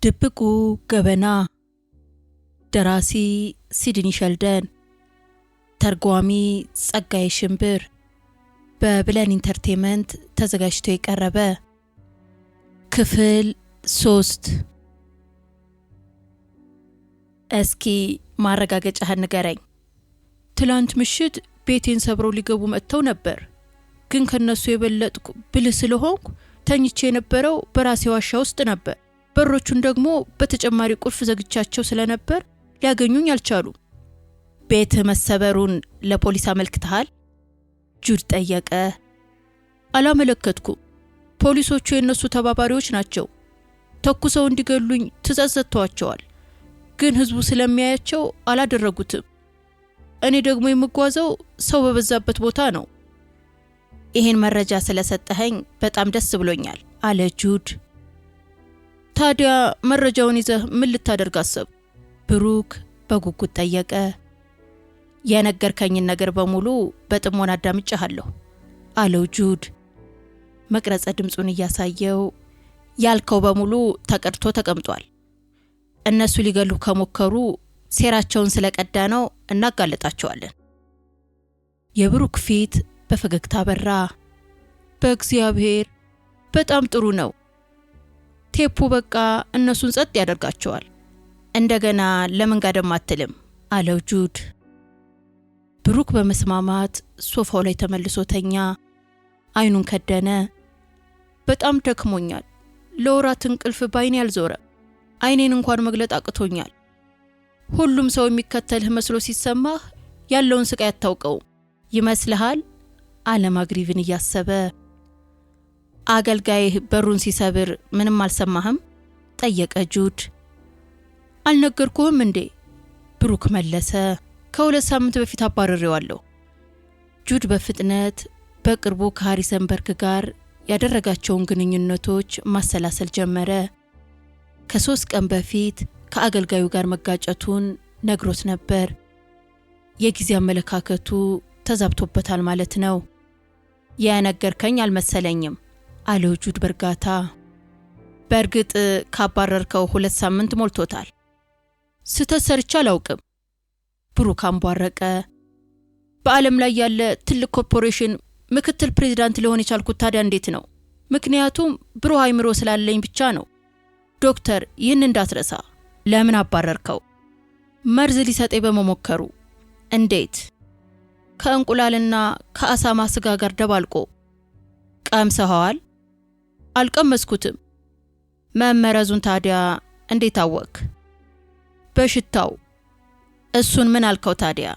ድብቁ ገበና። ደራሲ ሲድኒ ሸልደን፣ ተርጓሚ ጸጋዬ ሽምብር፣ በብለን ኢንተርቴንመንት ተዘጋጅቶ የቀረበ። ክፍል 3። እስኪ ማረጋገጫህን ንገረኝ። ትላንት ምሽት ቤቴን ሰብረው ሊገቡ መጥተው ነበር፣ ግን ከነሱ የበለጥኩ ብልህ ስለሆንኩ ተኝቼ የነበረው በራሴ ዋሻ ውስጥ ነበር። በሮቹን ደግሞ በተጨማሪ ቁልፍ ዘግቻቸው ስለነበር ሊያገኙኝ አልቻሉም። ቤት መሰበሩን ለፖሊስ አመልክተሃል? ጁድ ጠየቀ። አላመለከትኩም። ፖሊሶቹ የእነሱ ተባባሪዎች ናቸው። ተኩሰው እንዲገሉኝ ትዕዛዝ ሰጥተዋቸዋል። ግን ህዝቡ ስለሚያያቸው አላደረጉትም። እኔ ደግሞ የምጓዘው ሰው በበዛበት ቦታ ነው። ይሄን መረጃ ስለሰጠኸኝ በጣም ደስ ብሎኛል አለ ጁድ። ታዲያ መረጃውን ይዘህ ምን ልታደርግ አሰብ? ብሩክ በጉጉት ጠየቀ። የነገርከኝን ነገር በሙሉ በጥሞና አዳምጬሃለሁ አለው ጁድ። መቅረጸ ድምፁን እያሳየው ያልከው በሙሉ ተቀድቶ ተቀምጧል። እነሱ ሊገሉ ከሞከሩ ሴራቸውን ስለቀዳ ነው እናጋልጣቸዋለን። የብሩክ ፊት በፈገግታ በራ። በእግዚአብሔር በጣም ጥሩ ነው። ቴፑ በቃ እነሱን ጸጥ ያደርጋቸዋል። እንደገና ለምን ጋደም አትልም አለው ጁድ። ብሩክ በመስማማት ሶፋው ላይ ተመልሶ ተኛ። አይኑን ከደነ። በጣም ደክሞኛል። ለወራት እንቅልፍ ባይኔ አልዞረ። አይኔን እንኳን መግለጥ አቅቶኛል። ሁሉም ሰው የሚከተልህ መስሎ ሲሰማህ ያለውን ስቃይ አታውቀውም ይመስልሃል? አለ ማግሪቭን እያሰበ። አገልጋይህ በሩን ሲሰብር ምንም አልሰማህም? ጠየቀ ጁድ። አልነገርኩህም እንዴ? ብሩክ መለሰ። ከ2 ሳምንት በፊት አባርሬዋለሁ። ጁድ በፍጥነት በቅርቡ ከሃሪሰንበርግ ጋር ያደረጋቸውን ግንኙነቶች ማሰላሰል ጀመረ። ከ3 ቀን በፊት ከአገልጋዩ ጋር መጋጨቱን ነግሮት ነበር። የጊዜ አመለካከቱ ተዛብቶበታል ማለት ነው። የነገርከኝ አልመሰለኝም አለው ጁድ በእርጋታ። በእርግጥ ካባረርከው 2 ሳምንት ሞልቶታል። ስህተት ሰርቼ አላውቅም። ብሩክ አንቧረቀ። በዓለም ላይ ያለ ትልቅ ኮርፖሬሽን ምክትል ፕሬዚዳንት ሊሆን የቻልኩት ታዲያ እንዴት ነው? ምክንያቱም ብሩህ አይምሮ ስላለኝ ብቻ ነው። ዶክተር፣ ይህን እንዳትረሳ። ለምን አባረርከው? መርዝ ሊሰጠኝ በመሞከሩ። እንዴት? ከእንቁላልና ከአሳማ ስጋ ጋር ደባልቆ። ቀምሰኸዋል? አልቀመስኩትም። መመረዙን ታዲያ እንዴት አወክ? በሽታው። እሱን ምን አልከው ታዲያ?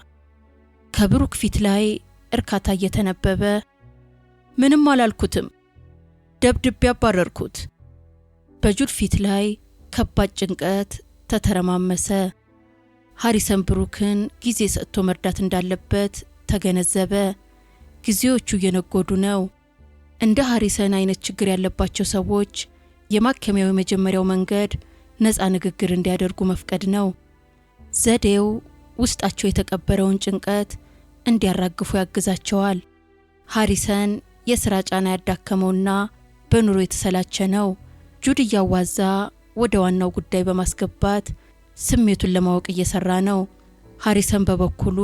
ከብሩክ ፊት ላይ እርካታ እየተነበበ ምንም አላልኩትም፣ ደብድቤ አባረርኩት። በጁድ ፊት ላይ ከባድ ጭንቀት ተተረማመሰ። ሃሪሰን ብሩክን ጊዜ ሰጥቶ መርዳት እንዳለበት ተገነዘበ። ጊዜዎቹ እየነጎዱ ነው። እንደ ሃሪሰን አይነት ችግር ያለባቸው ሰዎች የማከሚያው የመጀመሪያው መንገድ ነፃ ንግግር እንዲያደርጉ መፍቀድ ነው። ዘዴው ውስጣቸው የተቀበረውን ጭንቀት እንዲያራግፉ ያግዛቸዋል። ሃሪሰን የስራ ጫና ያዳከመውና በኑሮ የተሰላቸ ነው። ጁድ እያዋዛ ወደ ዋናው ጉዳይ በማስገባት ስሜቱን ለማወቅ እየሰራ ነው። ሃሪሰን በበኩሉ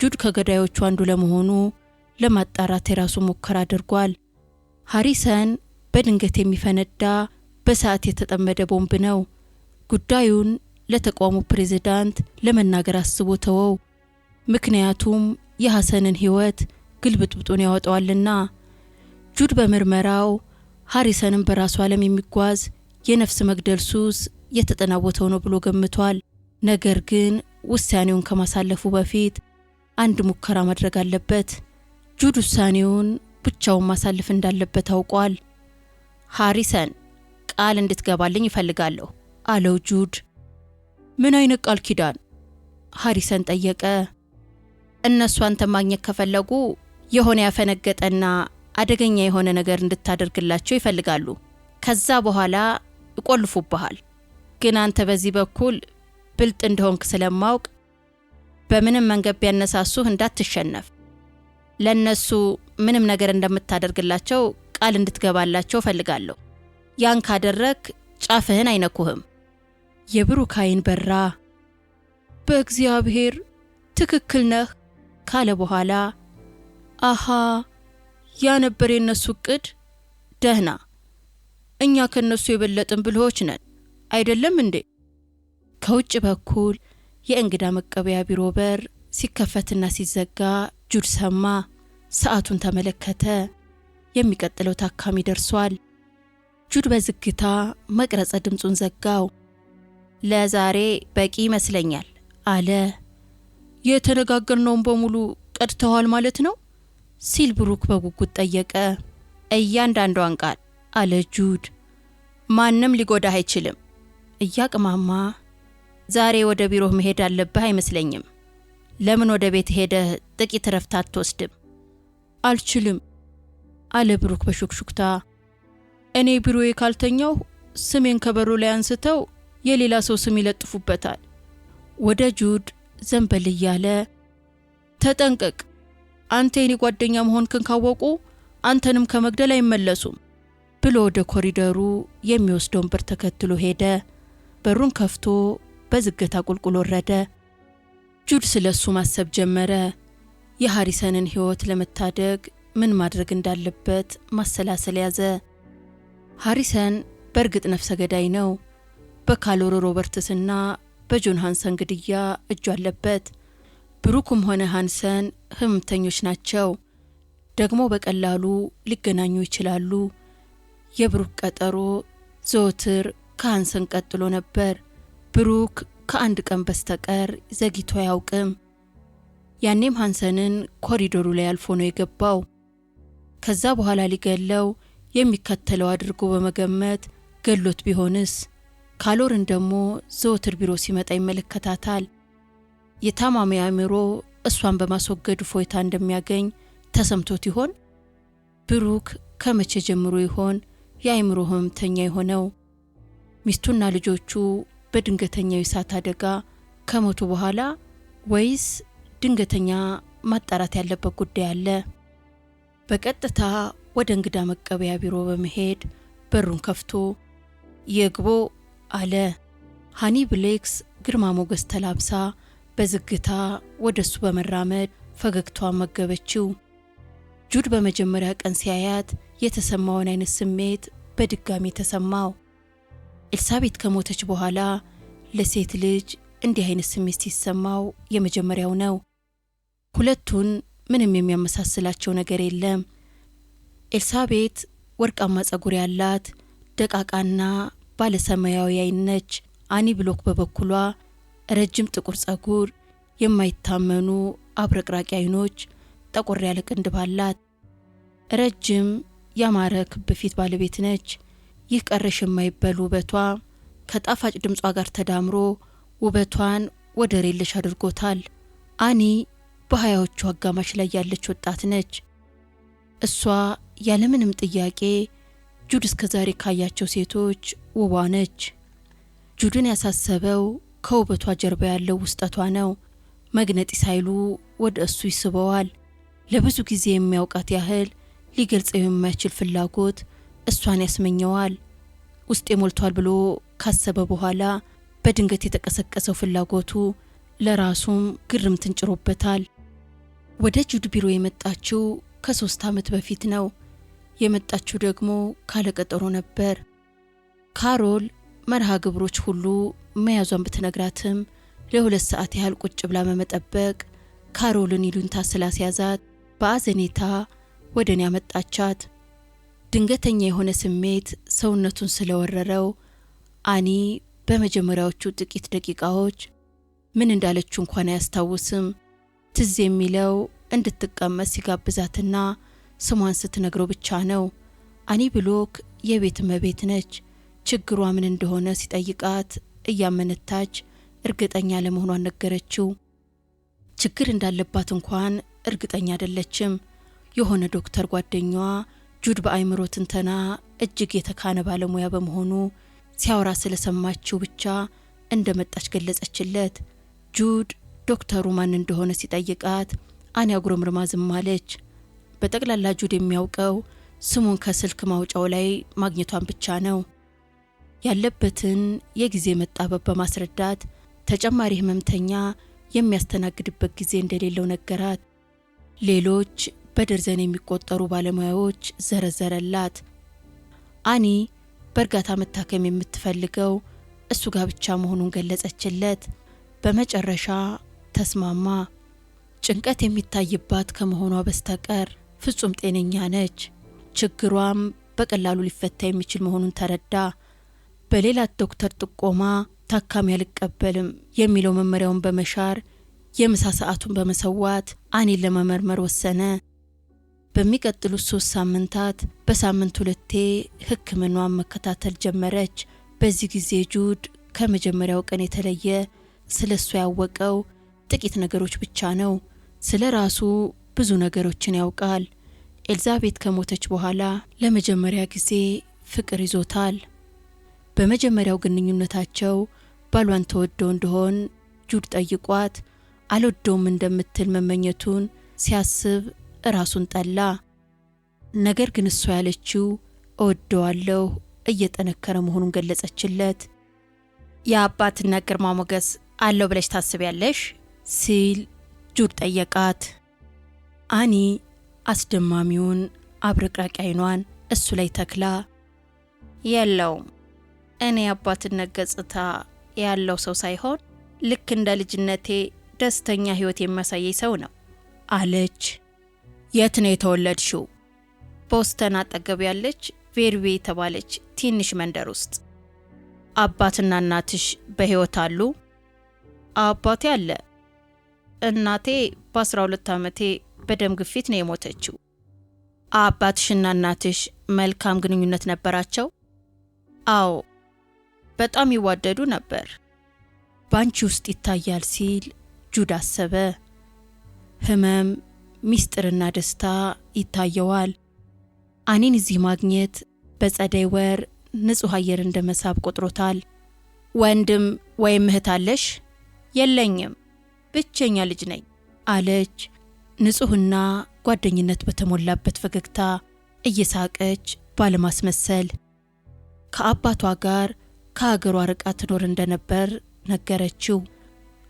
ጁድ ከገዳዮቹ አንዱ ለመሆኑ ለማጣራት የራሱ ሙከራ አድርጓል። ሃሪሰን በድንገት የሚፈነዳ በሰዓት የተጠመደ ቦምብ ነው። ጉዳዩን ለተቋሙ ፕሬዝዳንት ለመናገር አስቦ ተወው። ምክንያቱም የሐሰንን ሕይወት ግልብጥብጡን ያወጣዋልና። ጁድ በምርመራው ሃሪሰንን በራሱ ዓለም የሚጓዝ የነፍስ መግደል ሱስ የተጠናወተው ነው ብሎ ገምቷል። ነገር ግን ውሳኔውን ከማሳለፉ በፊት አንድ ሙከራ ማድረግ አለበት። ጁድ ውሳኔውን ብቻውን ማሳለፍ እንዳለበት አውቋል። ሃሪሰን፣ ቃል እንድትገባልኝ እፈልጋለሁ አለው ጁድ። ምን አይነት ቃል ኪዳን? ሃሪሰን ጠየቀ። እነሱ አንተን ማግኘት ከፈለጉ የሆነ ያፈነገጠና አደገኛ የሆነ ነገር እንድታደርግላቸው ይፈልጋሉ። ከዛ በኋላ ይቆልፉብሃል። ግን አንተ በዚህ በኩል ብልጥ እንደሆንክ ስለማውቅ በምንም መንገድ ቢያነሳሱህ እንዳትሸነፍ። ለነሱ ምንም ነገር እንደምታደርግላቸው ቃል እንድትገባላቸው እፈልጋለሁ። ያን ካደረክ ጫፍህን አይነኩህም። የብሩክ ዓይን በራ። በእግዚአብሔር ትክክል ነህ ካለ በኋላ አሃ፣ ያ ነበር የነሱ እቅድ። ደህና፣ እኛ ከነሱ የበለጥን ብልሆች ነን አይደለም እንዴ? ከውጭ በኩል የእንግዳ መቀበያ ቢሮ በር ሲከፈትና ሲዘጋ ጁድ ሰማ። ሰዓቱን ተመለከተ። የሚቀጥለው ታካሚ ደርሷል። ጁድ በዝግታ መቅረጸ ድምፁን ዘጋው። ለዛሬ በቂ ይመስለኛል አለ። የተነጋገርነውን በሙሉ ቀድተዋል ማለት ነው ሲል ብሩክ በጉጉት ጠየቀ። እያንዳንዷን ቃል አለ ጁድ። ማንም ሊጎዳህ አይችልም እያቅማማ። ዛሬ ወደ ቢሮህ መሄድ አለብህ አይመስለኝም። ለምን ወደ ቤት ሄደህ ጥቂት እረፍት አትወስድም? አልችልም አለ ብሩክ በሹክሹክታ። እኔ ቢሮዬ ካልተኛሁ ስሜን ከበሩ ላይ አንስተው የሌላ ሰው ስም ይለጥፉበታል። ወደ ጁድ ዘንበል እያለ ተጠንቀቅ፣ አንተ የኔ ጓደኛ መሆንክን ካወቁ አንተንም ከመግደል አይመለሱም ብሎ ወደ ኮሪደሩ የሚወስደውን በር ተከትሎ ሄደ። በሩን ከፍቶ በዝግታ ቁልቁል ወረደ። ጁድ ስለ እሱ ማሰብ ጀመረ። የሃሪሰንን ሕይወት ለመታደግ ምን ማድረግ እንዳለበት ማሰላሰል ያዘ። ሃሪሰን በእርግጥ ነፍሰ ገዳይ ነው። በካሎር ሮበርትስና በጆን ሃንሰን ግድያ እጁ አለበት። ብሩክም ሆነ ሃንሰን ህመምተኞች ናቸው። ደግሞ በቀላሉ ሊገናኙ ይችላሉ። የብሩክ ቀጠሮ ዘወትር ከሃንሰን ቀጥሎ ነበር። ብሩክ ከአንድ ቀን በስተቀር ዘግይቶ አያውቅም። ያኔም ሃንሰንን ኮሪደሩ ላይ አልፎ ነው የገባው። ከዛ በኋላ ሊገለው የሚከተለው አድርጎ በመገመት ገሎት ቢሆንስ? ካሎርን ደግሞ ዘወትር ቢሮ ሲመጣ ይመለከታታል። የታማሚ አእምሮ እሷን በማስወገዱ እፎይታ እንደሚያገኝ ተሰምቶት ይሆን? ብሩክ ከመቼ ጀምሮ ይሆን የአእምሮ ህመምተኛ የሆነው? ሚስቱና ልጆቹ በድንገተኛው የእሳት አደጋ ከሞቱ በኋላ ወይስ ድንገተኛ ማጣራት ያለበት ጉዳይ አለ? በቀጥታ ወደ እንግዳ መቀበያ ቢሮ በመሄድ በሩን ከፍቶ ይግቡ አለ። ሃኒ ብሌክስ ግርማ ሞገስ ተላብሳ በዝግታ ወደ እሱ በመራመድ ፈገግታዋን መገበችው። ጁድ በመጀመሪያ ቀን ሲያያት የተሰማውን አይነት ስሜት በድጋሚ ተሰማው። ኤልሳቤት ከሞተች በኋላ ለሴት ልጅ እንዲህ አይነት ስሜት ሲሰማው የመጀመሪያው ነው። ሁለቱን ምንም የሚያመሳስላቸው ነገር የለም። ኤልሳቤት ወርቃማ ጸጉር ያላት ደቃቃና ባለሰማያዊ ዓይን ነች። አኒ ብሎክ በበኩሏ ረጅም ጥቁር ጸጉር፣ የማይታመኑ አብረቅራቂ ዓይኖች፣ ጠቆር ያለ ቅንድብ አላት። ረጅም ያማረ ክብ ፊት ባለቤት ነች። ይህ ቀረሽ የማይበል ውበቷ ከጣፋጭ ድምጿ ጋር ተዳምሮ ውበቷን ወደር የለሽ አድርጎታል። አኒ በ20ዎቹ አጋማሽ ላይ ያለች ወጣት ነች። እሷ ያለምንም ጥያቄ ጁድ እስከ ዛሬ ካያቸው ሴቶች ውቧ ነች። ጁድን ያሳሰበው ከውበቷ ጀርባ ያለው ውስጠቷ ነው። መግነጢስ ኃይሉ ወደ እሱ ይስበዋል። ለብዙ ጊዜ የሚያውቃት ያህል ሊገልጸው የማይችል ፍላጎት እሷን ያስመኘዋል። ውስጤ ሞልቷል ብሎ ካሰበ በኋላ በድንገት የተቀሰቀሰው ፍላጎቱ ለራሱም ግርምትን ጭሮበታል። ወደ ጁድ ቢሮ የመጣችው ከ3 ዓመት በፊት ነው። የመጣችው ደግሞ ካለቀጠሮ ነበር። ካሮል መርሃ ግብሮች ሁሉ መያዟን ብትነግራትም ለ2 ሰዓት ያህል ቁጭ ብላ በመጠበቅ ካሮልን ይሉኝታ ስላስያዛት በአዘኔታ ወደ እኔ ያመጣቻት። ድንገተኛ የሆነ ስሜት ሰውነቱን ስለወረረው አኒ በመጀመሪያዎቹ ጥቂት ደቂቃዎች ምን እንዳለችው እንኳን አያስታውስም። ትዝ የሚለው እንድትቀመጥ ሲጋብዛትና ስሟን ስትነግረው ብቻ ነው። አኒ ብሎክ የቤት እመቤት ነች። ችግሯ ምን እንደሆነ ሲጠይቃት እያመነታች እርግጠኛ ለመሆኗን ነገረችው። ችግር እንዳለባት እንኳን እርግጠኛ አይደለችም። የሆነ ዶክተር ጓደኛዋ ጁድ በአእምሮ ትንተና እጅግ የተካነ ባለሙያ በመሆኑ ሲያወራ ስለሰማችው ብቻ እንደመጣች ገለጸችለት። ጁድ ዶክተሩ ማን እንደሆነ ሲጠይቃት አኒ አጉረምርማ ዝም አለች። በጠቅላላ ጁድ የሚያውቀው ስሙን ከስልክ ማውጫው ላይ ማግኘቷን ብቻ ነው። ያለበትን የጊዜ መጣበብ በማስረዳት ተጨማሪ ህመምተኛ የሚያስተናግድበት ጊዜ እንደሌለው ነገራት። ሌሎች በደርዘን የሚቆጠሩ ባለሙያዎች ዘረዘረላት። አኒ በእርጋታ መታከም የምትፈልገው እሱ ጋር ብቻ መሆኑን ገለጸችለት። በመጨረሻ ተስማማ። ጭንቀት የሚታይባት ከመሆኗ በስተቀር ፍጹም ጤነኛ ነች። ችግሯም በቀላሉ ሊፈታ የሚችል መሆኑን ተረዳ። በሌላ ዶክተር ጥቆማ ታካሚ አልቀበልም የሚለው መመሪያውን በመሻር የምሳ ሰዓቱን በመሰዋት አኒን ለመመርመር ወሰነ። በሚቀጥሉት 3 ሳምንታት በሳምንት 2 ሕክምናዋን መከታተል ጀመረች። በዚህ ጊዜ ጁድ ከመጀመሪያው ቀን የተለየ ስለሷ ያወቀው ጥቂት ነገሮች ብቻ ነው። ስለ ራሱ ብዙ ነገሮችን ያውቃል። ኤልዛቤት ከሞተች በኋላ ለመጀመሪያ ጊዜ ፍቅር ይዞታል። በመጀመሪያው ግንኙነታቸው ባሏን ተወደው እንደሆን ጁድ ጠይቋት አልወደውም እንደምትል መመኘቱን ሲያስብ ራሱን ጠላ። ነገር ግን እሷ ያለችው እወደዋለሁ እየጠነከረ መሆኑን ገለጸችለት። የአባትነት ግርማ ሞገስ አለው ብለሽ ታስቢያለሽ ሲል ጁድ ጠየቃት። አኒ አስደማሚውን አብረቅራቂ አይኗን እሱ ላይ ተክላ የለውም፣ እኔ የአባትነት ገጽታ ያለው ሰው ሳይሆን ልክ እንደ ልጅነቴ ደስተኛ ህይወት የሚያሳየኝ ሰው ነው አለች። የት ነው የተወለድሽው? ቦስተን አጠገብ ያለች ቬርቤ የተባለች ትንሽ መንደር ውስጥ። አባትና እናትሽ በህይወት አሉ? አባቴ አለ። እናቴ በ12 ዓመቴ በደም ግፊት ነው የሞተችው። አባትሽና እናትሽ መልካም ግንኙነት ነበራቸው? አዎ፣ በጣም ይዋደዱ ነበር። ባንቺ ውስጥ ይታያል ሲል ጁድ አሰበ። ህመም፣ ሚስጥርና ደስታ ይታየዋል። አኒን እዚህ ማግኘት በጸደይ ወር ንጹህ አየር እንደመሳብ ቆጥሮታል። ወንድም ወይም እህት አለሽ? የለኝም፣ ብቸኛ ልጅ ነኝ አለች። ንጹህና ጓደኝነት በተሞላበት ፈገግታ እየሳቀች ባለማስመሰል። ከአባቷ ጋር ከሀገሯ ርቃ ትኖር እንደነበር ነገረችው።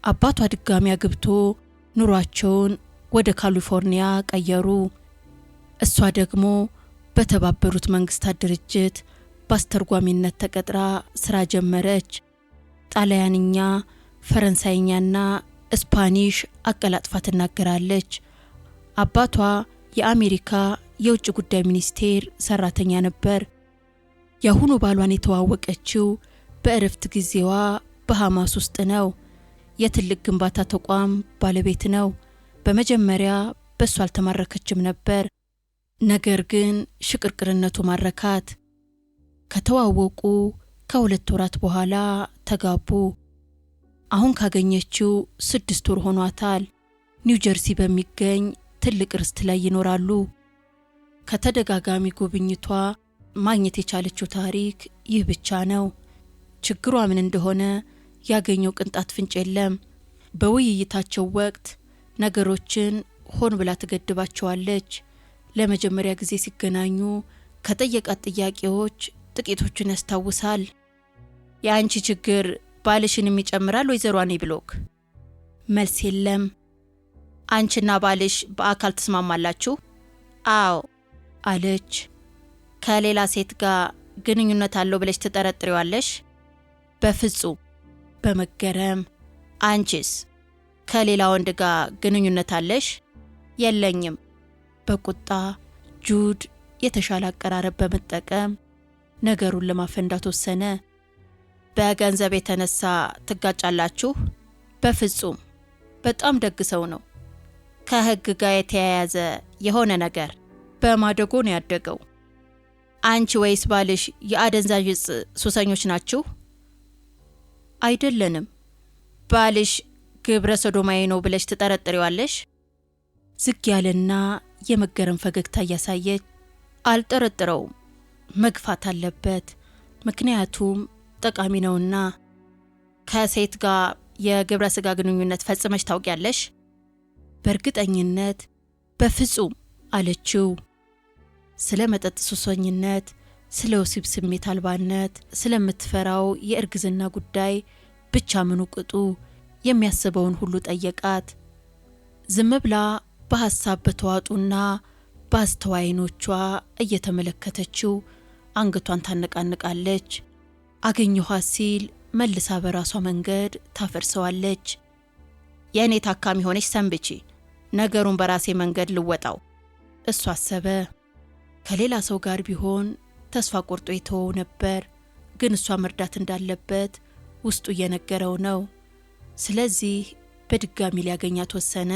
አባቷ ድጋሚ አግብቶ ኑሯቸውን ወደ ካሊፎርኒያ ቀየሩ። እሷ ደግሞ በተባበሩት መንግስታት ድርጅት በአስተርጓሚነት ተቀጥራ ስራ ጀመረች። ጣሊያንኛ፣ ፈረንሳይኛና ስፓኒሽ አቀላጥፋ ትናገራለች። አባቷ የአሜሪካ የውጭ ጉዳይ ሚኒስቴር ሰራተኛ ነበር። የአሁኑ ባሏን የተዋወቀችው በእረፍት ጊዜዋ በሐማስ ውስጥ ነው። የትልቅ ግንባታ ተቋም ባለቤት ነው። በመጀመሪያ በሷ አልተማረከችም ነበር። ነገር ግን ሽቅርቅርነቱ ማረካት። ከተዋወቁ ከ2 ወራት በኋላ ተጋቡ። አሁን ካገኘችው 6 ወር ሆኗታል። ኒው ጀርሲ በሚገኝ ትልቅ ርስት ላይ ይኖራሉ። ከተደጋጋሚ ጉብኝቷ ማግኘት የቻለችው ታሪክ ይህ ብቻ ነው። ችግሯ ምን እንደሆነ ያገኘው ቅንጣት ፍንጭ የለም። በውይይታቸው ወቅት ነገሮችን ሆን ብላ ትገድባቸዋለች። ለመጀመሪያ ጊዜ ሲገናኙ ከጠየቃት ጥያቄዎች ጥቂቶቹን ያስታውሳል። የአንቺ ችግር ባልሽንም ይጨምራል ወይዘሮ አኒ ብሎክ? መልስ የለም። አንቺና ባልሽ በአካል ተስማማላችሁ? አዎ አለች። ከሌላ ሴት ጋር ግንኙነት አለው ብለሽ ትጠረጥሪዋለሽ? በፍጹም። በመገረም አንቺስ ከሌላ ወንድ ጋር ግንኙነት አለሽ? የለኝም። በቁጣ ጁድ የተሻለ አቀራረብ በመጠቀም ነገሩን ለማፈንዳት ወሰነ። በገንዘብ የተነሳ ትጋጫላችሁ? በፍጹም። በጣም ደግ ሰው ነው። ከህግ ጋር የተያያዘ የሆነ ነገር በማደጎ ነው ያደገው። አንቺ ወይስ ባልሽ የአደንዛዥ እጽ ሱሰኞች ናችሁ? አይደለንም። ባልሽ ግብረ ሰዶማዊ ነው ብለሽ ትጠረጥሪዋለሽ? ዝግ ያለና የመገረም ፈገግታ እያሳየች አልጠረጥረውም። መግፋት አለበት፣ ምክንያቱም ጠቃሚ ነውና። ከሴት ጋር የግብረ ስጋ ግንኙነት ፈጽመሽ ታውቂያለሽ? በእርግጠኝነት በፍጹም አለችው። ስለ መጠጥ ሱሰኝነት ስለ ወሲብ ስሜት አልባነት፣ ስለምትፈራው የእርግዝና ጉዳይ ብቻ ምኑ ቅጡ የሚያስበውን ሁሉ ጠየቃት። ዝም ብላ በሀሳብ በተዋጡና በአስተዋይ ዓይኖቿ እየተመለከተችው አንገቷን ታነቃንቃለች። አገኘኋት ሲል መልሳ በራሷ መንገድ ታፈርሰዋለች። የእኔ ታካሚ ሆነች ሰንብቺ፣ ነገሩን በራሴ መንገድ ልወጣው እሱ አሰበ። ከሌላ ሰው ጋር ቢሆን ተስፋ ቆርጦ የተወው ነበር፣ ግን እሷ መርዳት እንዳለበት ውስጡ እየነገረው ነው። ስለዚህ በድጋሚ ሊያገኛት ወሰነ።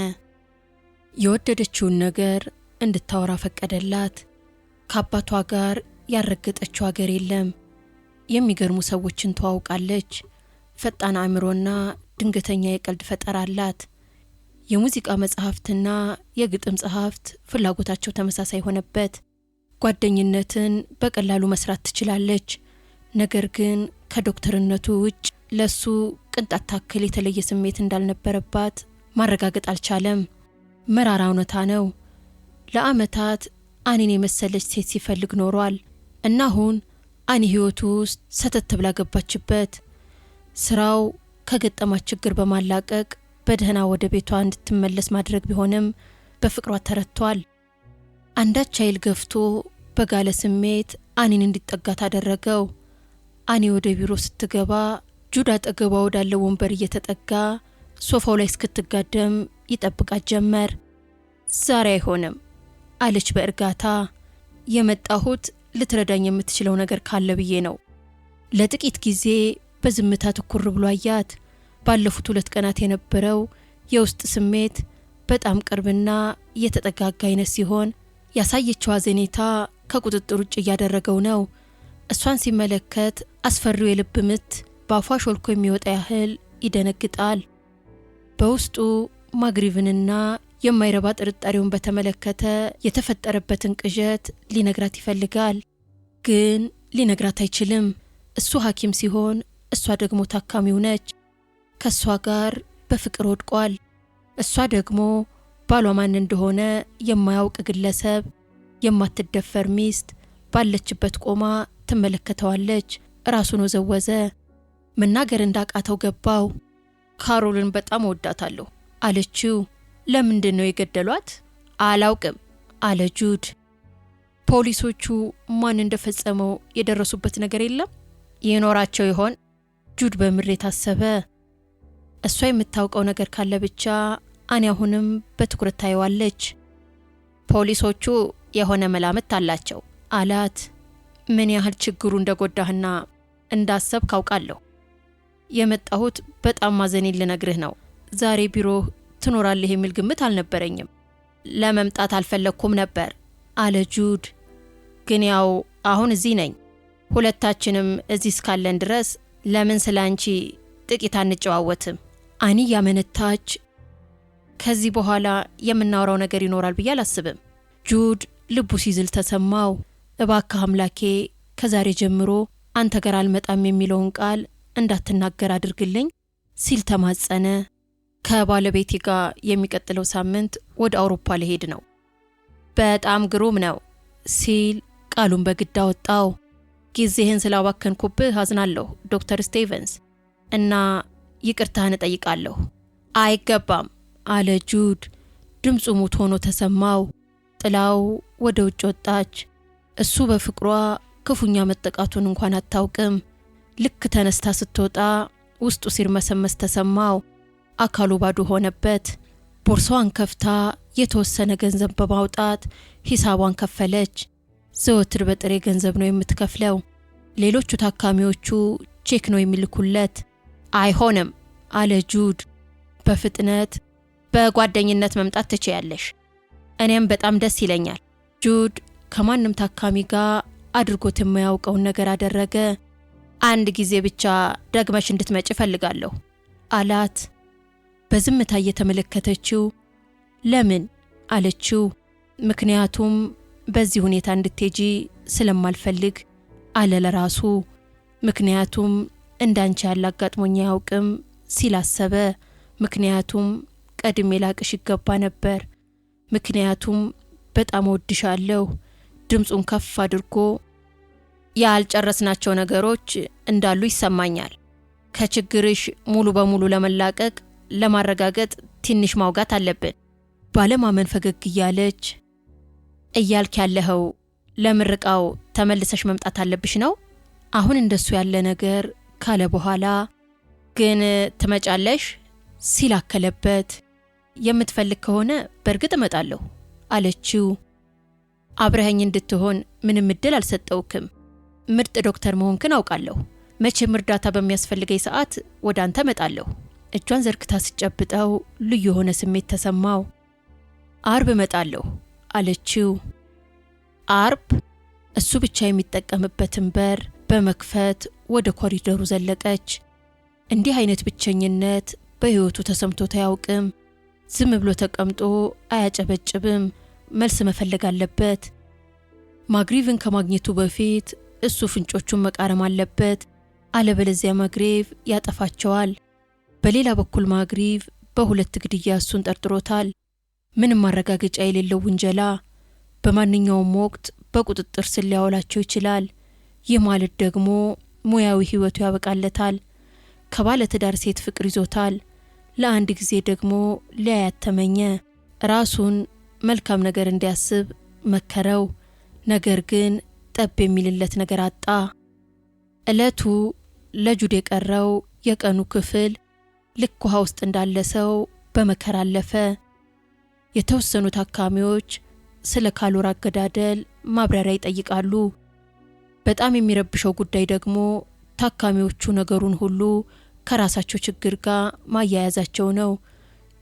የወደደችውን ነገር እንድታወራ ፈቀደላት። ከአባቷ ጋር ያረገጠችው አገር የለም። የሚገርሙ ሰዎችን ተዋውቃለች። ፈጣን አእምሮና ድንገተኛ የቀልድ ፈጠራ አላት። የሙዚቃ መጽሐፍትና የግጥም ጸሐፍት ፍላጎታቸው ተመሳሳይ ሆነበት። ጓደኝነትን በቀላሉ መስራት ትችላለች። ነገር ግን ከዶክተርነቱ ውጭ ለሱ ቅንጣት ታክል የተለየ ስሜት እንዳልነበረባት ማረጋገጥ አልቻለም። መራራ እውነታ ነው። ለዓመታት አኒን የመሰለች ሴት ሲፈልግ ኖሯል እና አሁን አኒ ህይወቱ ውስጥ ሰተት ብላ ገባችበት። ስራው ከገጠማት ችግር በማላቀቅ በደህና ወደ ቤቷ እንድትመለስ ማድረግ ቢሆንም በፍቅሯ ተረቷል። አንዳች ኃይል ገፍቶ በጋለ ስሜት አኒን እንዲጠጋት አደረገው። አኒ ወደ ቢሮ ስትገባ ጁድ አጠገቧ ወዳለው ወንበር እየተጠጋ ሶፋው ላይ እስክትጋደም ይጠብቃት ጀመር። ዛሬ አይሆንም አለች በእርጋታ። የመጣሁት ልትረዳኝ የምትችለው ነገር ካለ ብዬ ነው። ለጥቂት ጊዜ በዝምታ ትኩር ብሎ አያት። ባለፉት 2 ቀናት የነበረው የውስጥ ስሜት በጣም ቅርብና የተጠጋጋ አይነት ሲሆን ያሳየችው አዘኔታ ከቁጥጥር ውጭ እያደረገው ነው። እሷን ሲመለከት አስፈሪው የልብ ምት በአፏ ሾልኮ የሚወጣ ያህል ይደነግጣል። በውስጡ ማግሪቭንና የማይረባ ጥርጣሬውን በተመለከተ የተፈጠረበትን ቅዠት ሊነግራት ይፈልጋል። ግን ሊነግራት አይችልም። እሱ ሐኪም ሲሆን እሷ ደግሞ ታካሚው ነች። ከሷ ጋር በፍቅር ወድቋል። እሷ ደግሞ ባሏ ማን እንደሆነ የማያውቅ ግለሰብ፣ የማትደፈር ሚስት ባለችበት ቆማ ትመለከተዋለች። ራሱን ወዘወዘ። መናገር እንዳቃተው ገባው። ካሮልን በጣም እወዳታለሁ አለችው። ለምንድን ነው የገደሏት? አላውቅም አለ ጁድ። ፖሊሶቹ ማን እንደፈጸመው የደረሱበት ነገር የለም? ይኖራቸው ይሆን? ጁድ በምሬት አሰበ። እሷ የምታውቀው ነገር ካለ ብቻ አኒ አሁንም በትኩረት ታየዋለች። ፖሊሶቹ የሆነ መላምት አላቸው አላት። ምን ያህል ችግሩ እንደጎዳህና እንዳሰብክ አውቃለሁ። የመጣሁት በጣም ማዘኔን ልነግርህ ነው። ዛሬ ቢሮህ ትኖራለህ የሚል ግምት አልነበረኝም። ለመምጣት አልፈለግኩም ነበር አለ ጁድ። ግን ያው አሁን እዚህ ነኝ። ሁለታችንም እዚህ እስካለን ድረስ ለምን ስለ አንቺ ጥቂት አንጨዋወትም? አኒ ያመነታች። ከዚህ በኋላ የምናወራው ነገር ይኖራል ብዬ አላስብም። ጁድ ልቡ ሲዝል ተሰማው። እባክህ አምላኬ ከዛሬ ጀምሮ አንተ ጋር አልመጣም የሚለውን ቃል እንዳትናገር አድርግልኝ ሲል ተማጸነ። ከባለቤቴ ጋር የሚቀጥለው ሳምንት ወደ አውሮፓ ልሄድ ነው። በጣም ግሩም ነው ሲል ቃሉን በግድ አወጣው። ጊዜህን ስላባከንኩብህ አዝናለሁ ዶክተር ስቴቨንስ እና ይቅርታህን እጠይቃለሁ። አይገባም አለ ጁድ። ድምፁ ሙት ሆኖ ተሰማው። ጥላው ወደ ውጭ ወጣች። እሱ በፍቅሯ ክፉኛ መጠቃቱን እንኳን አታውቅም። ልክ ተነስታ ስትወጣ ውስጡ ሲርመሰመስ ተሰማው። አካሉ ባዶ ሆነበት። ቦርሳዋን ከፍታ የተወሰነ ገንዘብ በማውጣት ሂሳቧን ከፈለች። ዘወትር በጥሬ ገንዘብ ነው የምትከፍለው። ሌሎቹ ታካሚዎቹ ቼክ ነው የሚልኩለት። አይሆንም አለ ጁድ በፍጥነት። በጓደኝነት መምጣት ትችያለሽ፣ እኔም በጣም ደስ ይለኛል። ጁድ ከማንም ታካሚ ጋር አድርጎት የማያውቀውን ነገር አደረገ። አንድ ጊዜ ብቻ ደግመሽ እንድትመጪ እፈልጋለሁ አላት። በዝምታ እየተመለከተችው ለምን አለችው። ምክንያቱም በዚህ ሁኔታ እንድትሄጂ ስለማልፈልግ አለ ለራሱ። ምክንያቱም እንዳንቺ ያለ አጋጥሞኝ አያውቅም ሲል አሰበ። ምክንያቱም ቀድሜ ላቅሽ ይገባ ነበር። ምክንያቱም በጣም እወድሻለሁ። ድምፁን ከፍ አድርጎ ያልጨረስናቸው ነገሮች እንዳሉ ይሰማኛል። ከችግርሽ ሙሉ በሙሉ ለመላቀቅ ለማረጋገጥ ትንሽ ማውጋት አለብን። ባለማመን ፈገግ እያለች እያልክ ያለኸው ለምርቃው ተመልሰሽ መምጣት አለብሽ ነው? አሁን እንደሱ ያለ ነገር ካለ በኋላ ግን ትመጫለሽ ሲል አከለበት። የምትፈልግ ከሆነ በእርግጥ እመጣለሁ አለችው። አብረኸኝ እንድትሆን ምንም እድል አልሰጠውክም። ምርጥ ዶክተር መሆንክን አውቃለሁ። መቼም እርዳታ በሚያስፈልገኝ ሰዓት ወደ አንተ እመጣለሁ። እጇን ዘርግታ ስጨብጠው ልዩ የሆነ ስሜት ተሰማው። አርብ እመጣለሁ አለችው። አርብ? እሱ ብቻ የሚጠቀምበትን በር በመክፈት ወደ ኮሪደሩ ዘለቀች። እንዲህ አይነት ብቸኝነት በሕይወቱ ተሰምቶት አያውቅም። ዝም ብሎ ተቀምጦ አያጨበጭብም። መልስ መፈለግ አለበት። ማግሪቭን ከማግኘቱ በፊት እሱ ፍንጮቹን መቃረም አለበት። አለበለዚያ ማግሪቭ ያጠፋቸዋል። በሌላ በኩል ማግሪቭ በሁለት ግድያ እሱን ጠርጥሮታል። ምንም ማረጋገጫ የሌለው ውንጀላ። በማንኛውም ወቅት በቁጥጥር ስር ሊያውላቸው ይችላል። ይህ ማለት ደግሞ ሙያዊ ሕይወቱ ያበቃለታል። ከባለትዳር ሴት ፍቅር ይዞታል። ለአንድ ጊዜ ደግሞ ሊያያት ተመኘ። ራሱን መልካም ነገር እንዲያስብ መከረው። ነገር ግን ጠብ የሚልለት ነገር አጣ። ዕለቱ ለጁድ የቀረው የቀኑ ክፍል ልክ ውሃ ውስጥ እንዳለ ሰው በመከራ አለፈ። የተወሰኑ ታካሚዎች ስለ ካሎር አገዳደል ማብራሪያ ይጠይቃሉ። በጣም የሚረብሸው ጉዳይ ደግሞ ታካሚዎቹ ነገሩን ሁሉ ከራሳቸው ችግር ጋር ማያያዛቸው ነው።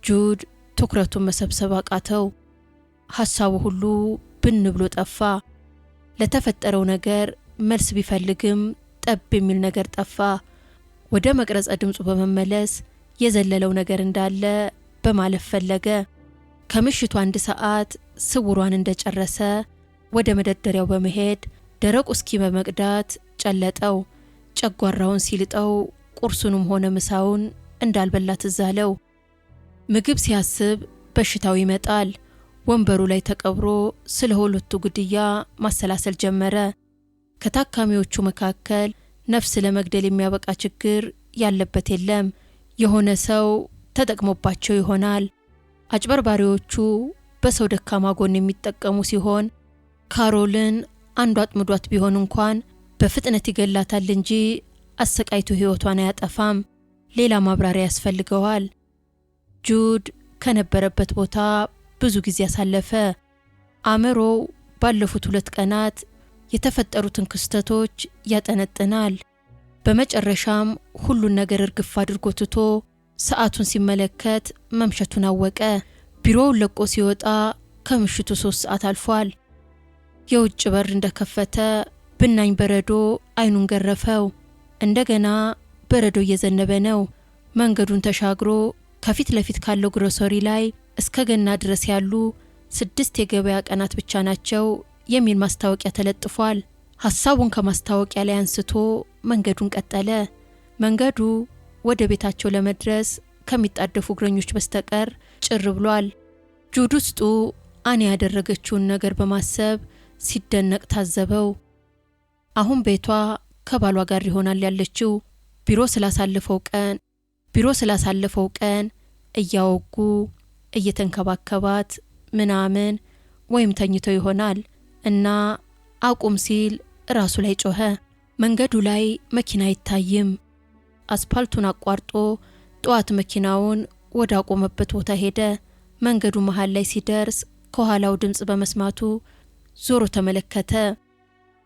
ጁድ ትኩረቱን መሰብሰብ አቃተው። ሀሳቡ ሁሉ ብን ብሎ ጠፋ። ለተፈጠረው ነገር መልስ ቢፈልግም ጠብ የሚል ነገር ጠፋ። ወደ መቅረጸ ድምፁ በመመለስ የዘለለው ነገር እንዳለ በማለፍ ፈለገ። ከምሽቱ 1 ሰዓት ስውሯን እንደጨረሰ ወደ መደርደሪያው በመሄድ ደረቅ ውስኪ በመቅዳት ጨለጠው። ጨጓራውን ሲልጠው ቁርሱንም ሆነ ምሳውን እንዳልበላ ትዝ አለው። ምግብ ሲያስብ በሽታው ይመጣል። ወንበሩ ላይ ተቀብሮ ስለ ሁለቱ ግድያ ማሰላሰል ጀመረ። ከታካሚዎቹ መካከል ነፍስ ለመግደል የሚያበቃ ችግር ያለበት የለም። የሆነ ሰው ተጠቅሞባቸው ይሆናል። አጭበርባሪዎቹ በሰው ደካማ ጎን የሚጠቀሙ ሲሆን ካሮልን አንዱ አጥምዷት ቢሆን እንኳን በፍጥነት ይገላታል እንጂ አሰቃይቶ ሕይወቷን አያጠፋም። ሌላ ማብራሪያ ያስፈልገዋል። ጁድ ከነበረበት ቦታ ብዙ ጊዜ አሳለፈ። አእምሮው ባለፉት 2 ቀናት የተፈጠሩትን ክስተቶች ያጠነጥናል። በመጨረሻም ሁሉን ነገር እርግፍ አድርጎ ትቶ ሰዓቱን ሲመለከት መምሸቱን አወቀ። ቢሮውን ለቆ ሲወጣ ከምሽቱ 3 ሰዓት አልፏል። የውጭ በር እንደከፈተ ብናኝ በረዶ አይኑን ገረፈው። እንደገና በረዶ እየዘነበ ነው። መንገዱን ተሻግሮ ከፊት ለፊት ካለው ግሮሰሪ ላይ እስከ ገና ድረስ ያሉ 6 የገበያ ቀናት ብቻ ናቸው የሚል ማስታወቂያ ተለጥፏል። ሐሳቡን ከማስታወቂያ ላይ አንስቶ መንገዱን ቀጠለ። መንገዱ ወደ ቤታቸው ለመድረስ ከሚጣደፉ እግረኞች በስተቀር ጭር ብሏል። ጁድ ውስጡ አኔ ያደረገችውን ነገር በማሰብ ሲደነቅ ታዘበው። አሁን ቤቷ ከባሏ ጋር ይሆናል ያለችው። ቢሮ ስላሳለፈው ቀን እያወጉ እየተንከባከባት ምናምን ወይም ተኝተው ይሆናል እና አቁም ሲል ራሱ ላይ ጮኸ። መንገዱ ላይ መኪና አይታይም። አስፓልቱን አቋርጦ ጠዋት መኪናውን ወደ አቆመበት ቦታ ሄደ። መንገዱ መሃል ላይ ሲደርስ ከኋላው ድምጽ በመስማቱ ዞሮ ተመለከተ።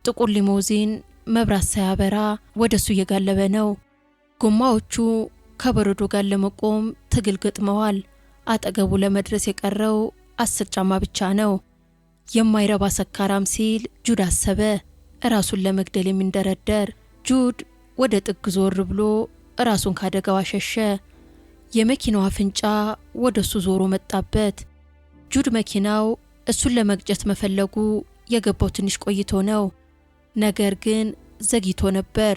ጥቁር ሊሞዚን መብራት ሳያበራ ወደሱ እየጋለበ ነው። ጎማዎቹ ከበረዶ ጋር ለመቆም ትግል ገጥመዋል። አጠገቡ ለመድረስ የቀረው 10 ጫማ ብቻ ነው። የማይረባ ሰካራም ሲል ጁድ አሰበ። ራሱን ለመግደል የሚንደረደር ጁድ ወደ ጥግ ዞር ብሎ ራሱን ካደጋው አሸሸ። የመኪናው አፍንጫ ወደሱ ዞሮ መጣበት። ጁድ መኪናው እሱን ለመግጨት መፈለጉ የገባው ትንሽ ቆይቶ ነው። ነገር ግን ዘግይቶ ነበር።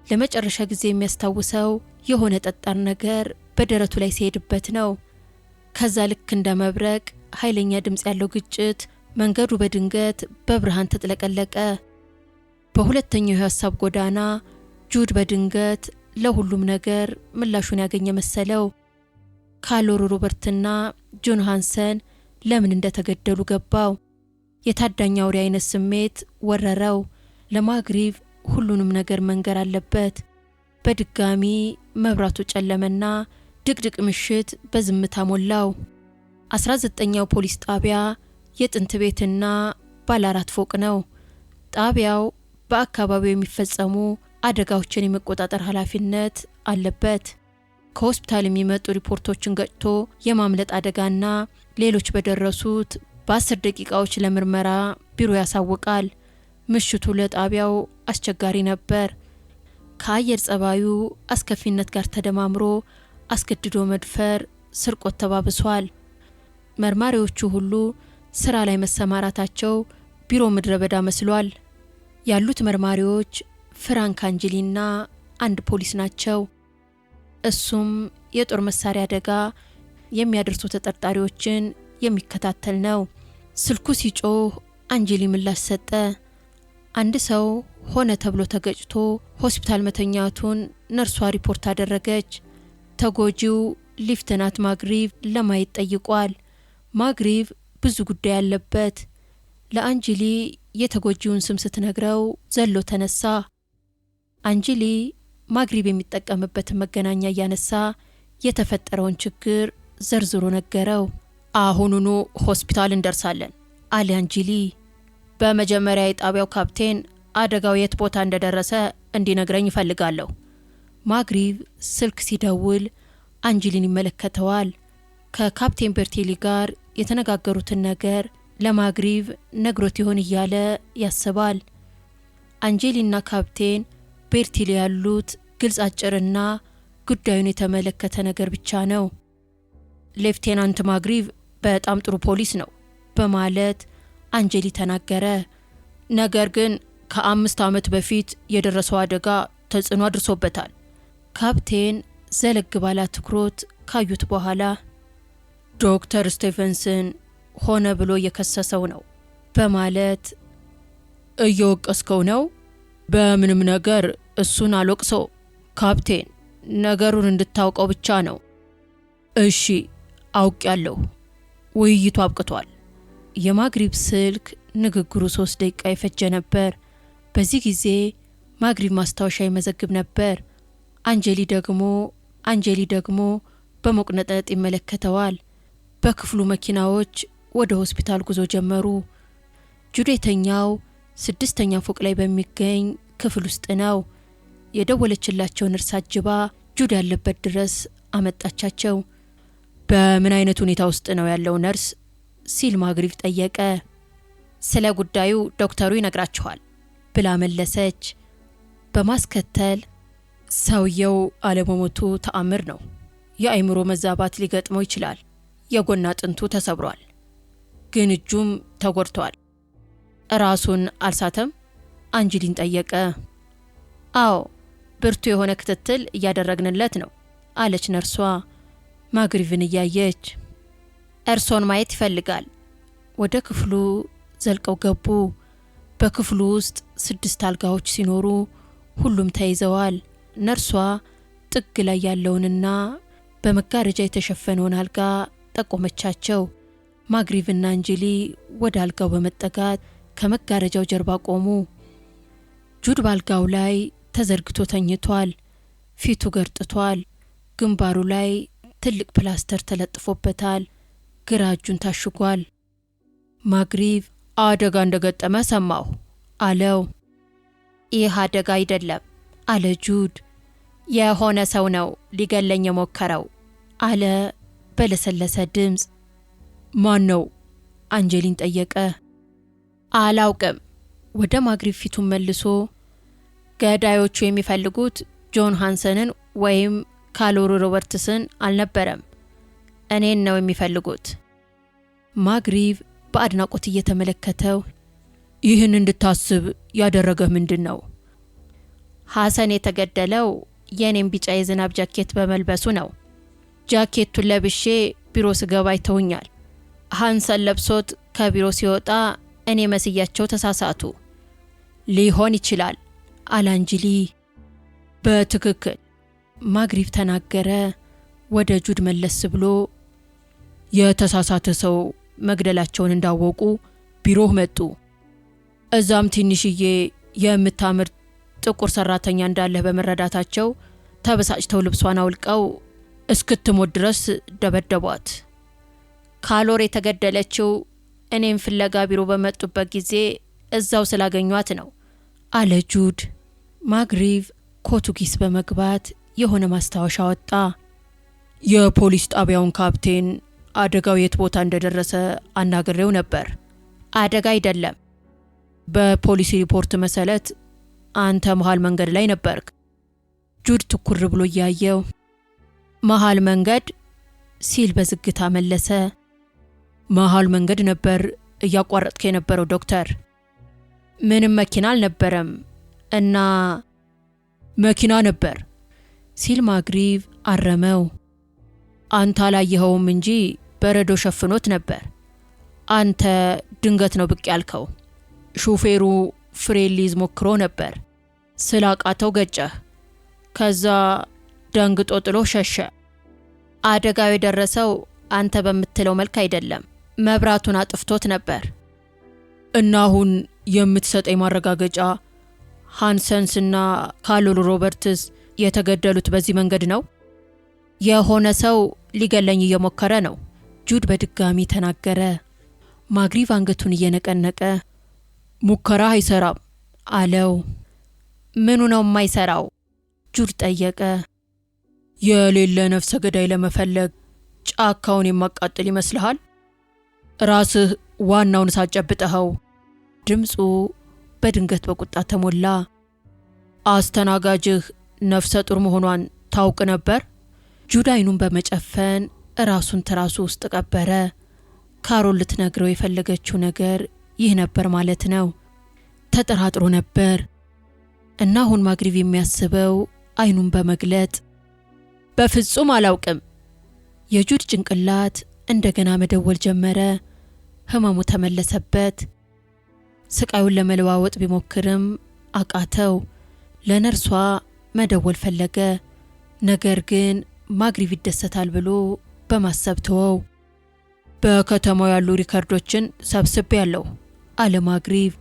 ለመጨረሻ ጊዜ የሚያስታውሰው የሆነ ጠጣር ነገር በደረቱ ላይ ሲሄድበት ነው። ከዛ ልክ እንደ መብረቅ ኃይለኛ ድምጽ ያለው ግጭት መንገዱ በድንገት በብርሃን ተጥለቀለቀ። በሁለተኛው የሀሳብ ጎዳና ጁድ በድንገት ለሁሉም ነገር ምላሹን ያገኘ መሰለው። ካሎር ሮበርትና ጆን ሃንሰን ለምን እንደተገደሉ ገባው። የታዳኝ አውሬ አይነት ስሜት ወረረው። ለማግሪቭ ሁሉንም ነገር መንገር አለበት። በድጋሚ መብራቱ ጨለመና ድቅድቅ ምሽት በዝምታ ሞላው። 19ኛው ፖሊስ ጣቢያ የጥንት ቤትና ባለ 4 ፎቅ ነው። ጣቢያው በአካባቢው የሚፈጸሙ አደጋዎችን የመቆጣጠር ኃላፊነት አለበት። ከሆስፒታል የሚመጡ ሪፖርቶችን ገጭቶ የማምለጥ አደጋና ሌሎች በደረሱት በ10 ደቂቃዎች ለምርመራ ቢሮ ያሳውቃል። ምሽቱ ለጣቢያው አስቸጋሪ ነበር። ከአየር ጸባዩ አስከፊነት ጋር ተደማምሮ አስገድዶ መድፈር፣ ስርቆት ተባብሷል። መርማሪዎቹ ሁሉ ስራ ላይ መሰማራታቸው ቢሮ ምድረ በዳ መስሏል። ያሉት መርማሪዎች ፍራንክ አንጀሊና አንድ ፖሊስ ናቸው። እሱም የጦር መሳሪያ አደጋ የሚያደርሱ ተጠርጣሪዎችን የሚከታተል ነው። ስልኩ ሲጮህ አንጀሊ ምላሽ ሰጠ። አንድ ሰው ሆነ ተብሎ ተገጭቶ ሆስፒታል መተኛቱን ነርሷ ሪፖርት አደረገች። ተጎጂው ሌፍተናንት ማግሪቭ ለማየት ጠይቋል። ማግሪቭ ብዙ ጉዳይ አለበት። ለአንጀሊ የተጎጂውን ስም ስትነግረው ዘሎ ተነሳ። አንጀሊ ማግሪቭ የሚጠቀምበትን መገናኛ እያነሳ የተፈጠረውን ችግር ዘርዝሮ ነገረው። አሁኑኑ ሆስፒታል እንደርሳለን አለ አንጀሊ። በመጀመሪያ የጣቢያው ካፕቴን አደጋው የት ቦታ እንደደረሰ እንዲነግረኝ እፈልጋለሁ። ማግሪቭ ስልክ ሲደውል አንጀሊን ይመለከተዋል። ከካፕቴን በርቴሊ ጋር የተነጋገሩትን ነገር ለማግሪቭ ነግሮት ይሆን እያለ ያስባል። አንጀሊና ካፕቴን ቤርቴሊ ያሉት ግልጽ አጭርና ጉዳዩን የተመለከተ ነገር ብቻ ነው። ሌፍቴናንት ማግሪቭ በጣም ጥሩ ፖሊስ ነው በማለት አንጀሊ ተናገረ። ነገር ግን ከ5 ዓመት በፊት የደረሰው አደጋ ተጽዕኖ አድርሶበታል። ካፕቴን ዘለግ ባለ አትኩሮት ካዩት በኋላ ዶክተር ስቴፈንስን ሆነ ብሎ እየከሰሰው ነው በማለት እየወቀስከው ነው? በምንም ነገር እሱን አልወቅሰው ካፕቴን፣ ነገሩን እንድታውቀው ብቻ ነው። እሺ አውቄያለሁ። ውይይቱ አብቅቷል። የማግሪብ ስልክ ንግግሩ 3 ደቂቃ የፈጀ ነበር። በዚህ ጊዜ ማግሪብ ማስታወሻ ይመዘግብ ነበር። አንጀሊ ደግሞ በመቁነጠጥ ይመለከተዋል። በክፍሉ መኪናዎች ወደ ሆስፒታል ጉዞ ጀመሩ። ጁዴተኛው 6ኛ ፎቅ ላይ በሚገኝ ክፍል ውስጥ ነው። የደወለችላቸው ነርስ አጅባ ጁድ ያለበት ድረስ አመጣቻቸው። በምን አይነት ሁኔታ ውስጥ ነው ያለው ነርስ ሲል ማግሪቭ ጠየቀ። ስለ ጉዳዩ ዶክተሩ ይነግራችኋል ብላ መለሰች። በማስከተል ሰውየው አለመሞቱ ተአምር ነው። የአእምሮ መዛባት ሊገጥመው ይችላል። የጎን አጥንቱ ተሰብሯል፣ ግን እጁም ተጎድቷል። ራሱን አልሳተም? አንጀሊን ጠየቀ። አዎ፣ ብርቱ የሆነ ክትትል እያደረግንለት ነው አለች ነርሷ ማግሪቭን እያየች። እርሶን ማየት ይፈልጋል። ወደ ክፍሉ ዘልቀው ገቡ። በክፍሉ ውስጥ 6 አልጋዎች ሲኖሩ ሁሉም ተይዘዋል። ነርሷ ጥግ ላይ ያለውንና በመጋረጃ የተሸፈነውን አልጋ ጠቆመቻቸው። ማግሪቭና አንጀሊ ወደ አልጋው በመጠጋት ከመጋረጃው ጀርባ ቆሙ። ጁድ ባልጋው ላይ ተዘርግቶ ተኝቷል። ፊቱ ገርጥቷል። ግንባሩ ላይ ትልቅ ፕላስተር ተለጥፎበታል። ግራ እጁን ታሽጓል። ማግሪቭ አደጋ እንደገጠመ ሰማሁ አለው። ይህ አደጋ አይደለም አለ ጁድ። የሆነ ሰው ነው ሊገለኝ የሞከረው አለ በለሰለሰ ድምጽ። ማን ነው? አንጀሊን ጠየቀ። አላውቅም። ወደ ማግሪቭ ፊቱን መልሶ ገዳዮቹ የሚፈልጉት ጆን ሃንሰንን ወይም ካሎሪ ሮበርትስን አልነበረም፣ እኔን ነው የሚፈልጉት። ማግሪቭ በአድናቆት እየተመለከተው ይህን እንድታስብ ያደረገህ ምንድነው? ሐሰን የተገደለው የኔን ቢጫ የዝናብ ጃኬት በመልበሱ ነው። ጃኬቱን ለብሼ ቢሮ ስገባ አይተውኛል። ሃንሰን ለብሶት ከቢሮ ሲወጣ እኔ መስያቸው ተሳሳቱ። ሊሆን ይችላል አለ አንጅሊ። በትክክል ማግሪቭ ተናገረ። ወደ ጁድ መለስ ብሎ የተሳሳተ ሰው መግደላቸውን እንዳወቁ ቢሮህ መጡ። እዛም ትንሽዬ የምታምር ጥቁር ሰራተኛ እንዳለህ በመረዳታቸው ተበሳጭተው ልብሷን አውልቀው እስክትሞት ድረስ ደበደቧት። ካሎር የተገደለችው እኔም ፍለጋ ቢሮ በመጡበት ጊዜ እዛው ስላገኟት ነው አለ ጁድ። ማግሪቭ ኮቱ ኪስ በመግባት የሆነ ማስታወሻ ወጣ። የፖሊስ ጣቢያውን ካፕቴን አደጋው የት ቦታ እንደደረሰ አናግሬው ነበር። አደጋ አይደለም፣ በፖሊስ ሪፖርት መሰረት አንተ መሃል መንገድ ላይ ነበርክ። ጁድ ትኩር ብሎ እያየው መሃል መንገድ ሲል በዝግታ መለሰ። መሃል መንገድ ነበር እያቋረጥክ የነበረው ዶክተር። ምንም መኪና አልነበረም እና መኪና ነበር ሲል ማግሪቭ አረመው። አንተ አላየኸውም እንጂ በረዶ ሸፍኖት ነበር። አንተ ድንገት ነው ብቅ ያልከው። ሹፌሩ ፍሬን ሊይዝ ሞክሮ ነበር፣ ስላቃተው ገጨህ። ከዛ ደንግጦ ጥሎ ሸሸ። አደጋው የደረሰው አንተ በምትለው መልክ አይደለም፣ መብራቱን አጥፍቶት ነበር። እና አሁን የምትሰጠኝ ማረጋገጫ ሃንሰንስና ካሎል ሮበርትስ የተገደሉት በዚህ መንገድ ነው? የሆነ ሰው ሊገለኝ እየሞከረ ነው፣ ጁድ በድጋሚ ተናገረ። ማግሪቭ አንገቱን እየነቀነቀ ሙከራ አይሰራም አለው። ምኑ ነው የማይሰራው? ጁድ ጠየቀ። የሌለ ነፍሰ ገዳይ ለመፈለግ ጫካውን የማቃጥል ይመስልሃል? ራስህ ዋናውን ሳጨብጠኸው። ድምፁ በድንገት በቁጣ ተሞላ። አስተናጋጅህ ነፍሰ ጡር መሆኗን ታውቅ ነበር? ጁድ አይኑን በመጨፈን ራሱን ትራሱ ውስጥ ቀበረ። ካሮል ልትነግረው የፈለገችው ነገር ይህ ነበር ማለት ነው። ተጠራጥሮ ነበር እና አሁን ማግሪቭ የሚያስበው አይኑን በመግለጥ በፍጹም አላውቅም። የጁድ ጭንቅላት እንደገና መደወል ጀመረ። ህመሙ ተመለሰበት። ስቃዩን ለመለዋወጥ ቢሞክርም አቃተው። ለነርሷ መደወል ፈለገ። ነገር ግን ማግሪቭ ይደሰታል ብሎ በማሰብ ተወው። በከተማው ያሉ ሪከርዶችን ሰብስቤ ያለሁ አለ ማግሪቭ።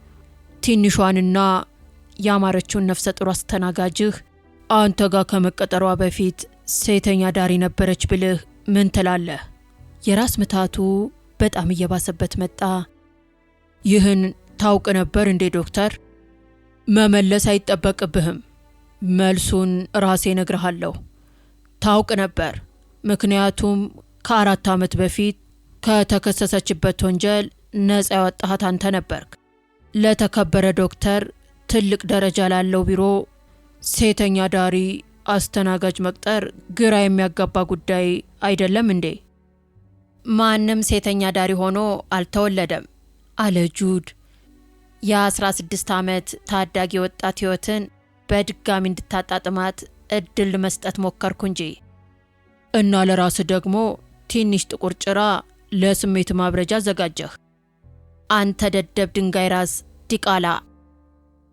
ትንሿንና ያማረችውን ነፍሰ ጡር አስተናጋጅህ አንተ ጋር ከመቀጠሯ በፊት ሴተኛ አዳሪ ነበረች ብልህ ምን ትላለህ? የራስ ምታቱ በጣም እየባሰበት መጣ። ይህን ታውቅ ነበር እንዴ ዶክተር? መመለስ አይጠበቅብህም። መልሱን ራሴ እነግርሃለሁ። ታውቅ ነበር፣ ምክንያቱም ከ4 ዓመት በፊት ከተከሰሰችበት ወንጀል ነፃ ያወጣሃት አንተ ነበርክ። ለተከበረ ዶክተር ትልቅ ደረጃ ላለው ቢሮ ሴተኛ አዳሪ አስተናጋጅ መቅጠር ግራ የሚያጋባ ጉዳይ አይደለም እንዴ? ማንም ሴተኛ አዳሪ ሆኖ አልተወለደም አለ ጁድ። የ16 ዓመት ታዳጊ ወጣት ሕይወትን በድጋሚ እንድታጣጥማት እድል መስጠት ሞከርኩ እንጂ። እና ለራስህ ደግሞ ትንሽ ጥቁር ጭራ ለስሜት ማብረጃ አዘጋጀህ። አንተ ደደብ ድንጋይ ራስ ዲቃላ።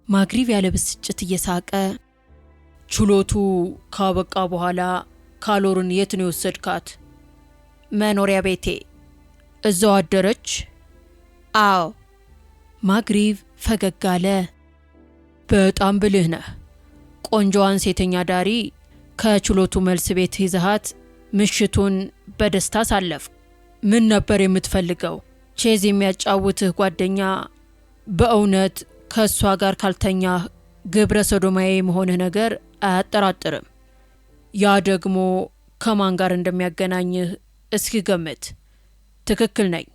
ማግሪቭ ያለ ብስጭት እየሳቀ ችሎቱ ካበቃ በኋላ ካሎርን የት ነው የወሰድካት? መኖሪያ ቤቴ። እዛው አደረች? አዎ። ማግሪቭ ፈገግ አለ። በጣም ብልህ ነህ። ቆንጆዋን ሴተኛ አዳሪ ከችሎቱ መልስ ቤት ይዘሃት ምሽቱን በደስታ ሳለፍ። ምን ነበር የምትፈልገው? ቼዝ የሚያጫውትህ ጓደኛ በእውነት ከእሷ ጋር ካልተኛህ ግብረ ሰዶማዊ መሆንህ ነገር አያጠራጥርም። ያ ደግሞ ከማን ጋር እንደሚያገናኝህ እስኪ ገምት። ትክክል ነኝ።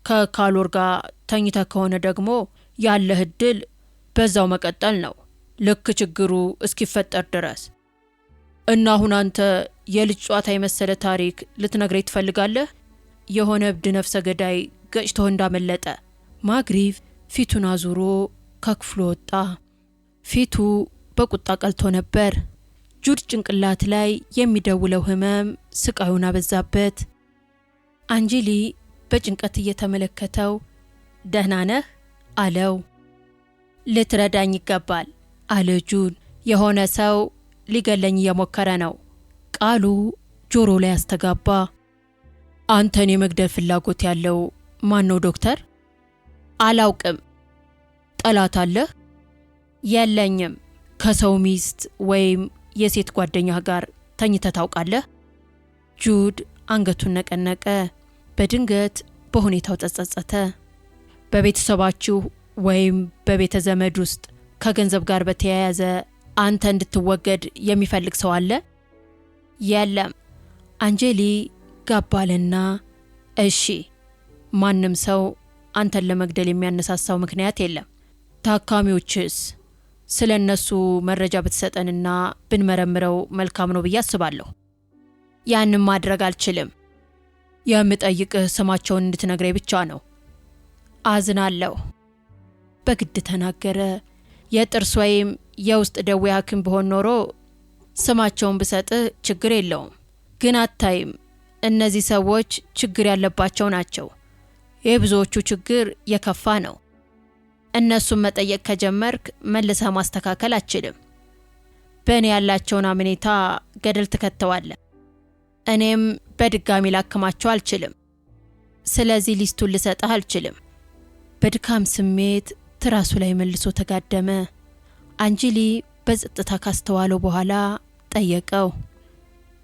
ከካሎር ጋር ተኝተህ ከሆነ ደግሞ ያለህ እድል በዛው መቀጠል ነው፣ ልክ ችግሩ እስኪፈጠር ድረስ። እና አሁን አንተ የልጅ ጨዋታ የመሰለ ታሪክ ልትነግረኝ ትፈልጋለህ? የሆነ እብድ ነፍሰ ገዳይ ገጭቶ እንዳመለጠ። ማግሪቭ ፊቱን አዙሮ ከክፍሉ ወጣ። ፊቱ በቁጣ ቀልቶ ነበር። ጁድ ጭንቅላት ላይ የሚደውለው ህመም ስቃዩን አበዛበት። አንጀሊ በጭንቀት እየተመለከተው ደህና ነህ አለው። ልትረዳኝ ይገባል አለ ጁድ። የሆነ ሰው ሊገለኝ እየሞከረ ነው። ቃሉ ጆሮ ላይ አስተጋባ። አንተን የመግደል ፍላጎት ያለው ማን ነው ዶክተር? አላውቅም። ጠላት አለህ? የለኝም። ከሰው ሚስት ወይም የሴት ጓደኛህ ጋር ተኝተህ ታውቃለህ? ጁድ አንገቱን ነቀነቀ። በድንገት በሁኔታው ተጸጸተ። በቤተሰባችሁ ወይም በቤተ ዘመድ ውስጥ ከገንዘብ ጋር በተያያዘ አንተ እንድትወገድ የሚፈልግ ሰው አለ? የለም። አንጀሊ ጋባለና እሺ፣ ማንም ሰው አንተን ለመግደል የሚያነሳሳው ምክንያት የለም። ታካሚዎችስ? ስለ እነሱ መረጃ ብትሰጠንና ብንመረምረው መልካም ነው ብዬ አስባለሁ። ያንም ማድረግ አልችልም። የምጠይቅህ ስማቸውን እንድትነግረኝ ብቻ ነው። አዝናለሁ፣ በግድ ተናገረ። የጥርስ ወይም የውስጥ ደዌ ሐኪም ብሆን ኖሮ ስማቸውን ብሰጥህ ችግር የለውም። ግን አታይም፣ እነዚህ ሰዎች ችግር ያለባቸው ናቸው። የብዙዎቹ ችግር የከፋ ነው። እነሱን መጠየቅ ከጀመርክ መልሰህ ማስተካከል አትችልም። በእኔ ያላቸውን አመኔታ ገደል ትከተዋለህ። እኔም በድጋሚ ላክማቸው አልችልም። ስለዚህ ሊስቱን ልሰጥህ አልችልም። በድካም ስሜት ትራሱ ላይ መልሶ ተጋደመ። አንጀሊ በጸጥታ ካስተዋለው በኋላ ጠየቀው።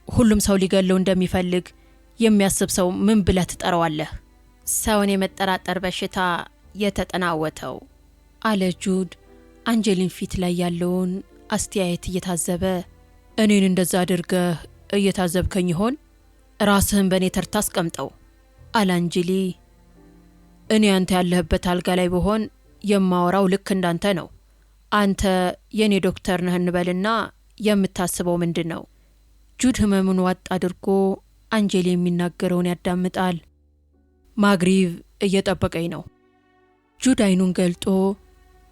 ሁሉም ሰው ሊገለው እንደሚፈልግ የሚያስብ ሰው ምን ብለህ ትጠራዋለህ? ሰውን የመጠራጠር በሽታ የተጠናወተው አለ ጁድ አንጀሊን ፊት ላይ ያለውን አስተያየት እየታዘበ። እኔን እንደዛ አድርገህ እየታዘብከኝ ይሆን? ራስህን በእኔ ተርታ አስቀምጠው አለ አንጀሊ። እኔ አንተ ያለህበት አልጋ ላይ ብሆን የማወራው ልክ እንዳንተ ነው። አንተ የኔ ዶክተር ነህ እንበልና የምታስበው ምንድን ነው? ጁድ ህመሙን ዋጥ አድርጎ አንጀሊ የሚናገረውን ያዳምጣል። ማግሪቭ እየጠበቀኝ ነው። ጁድ አይኑን ገልጦ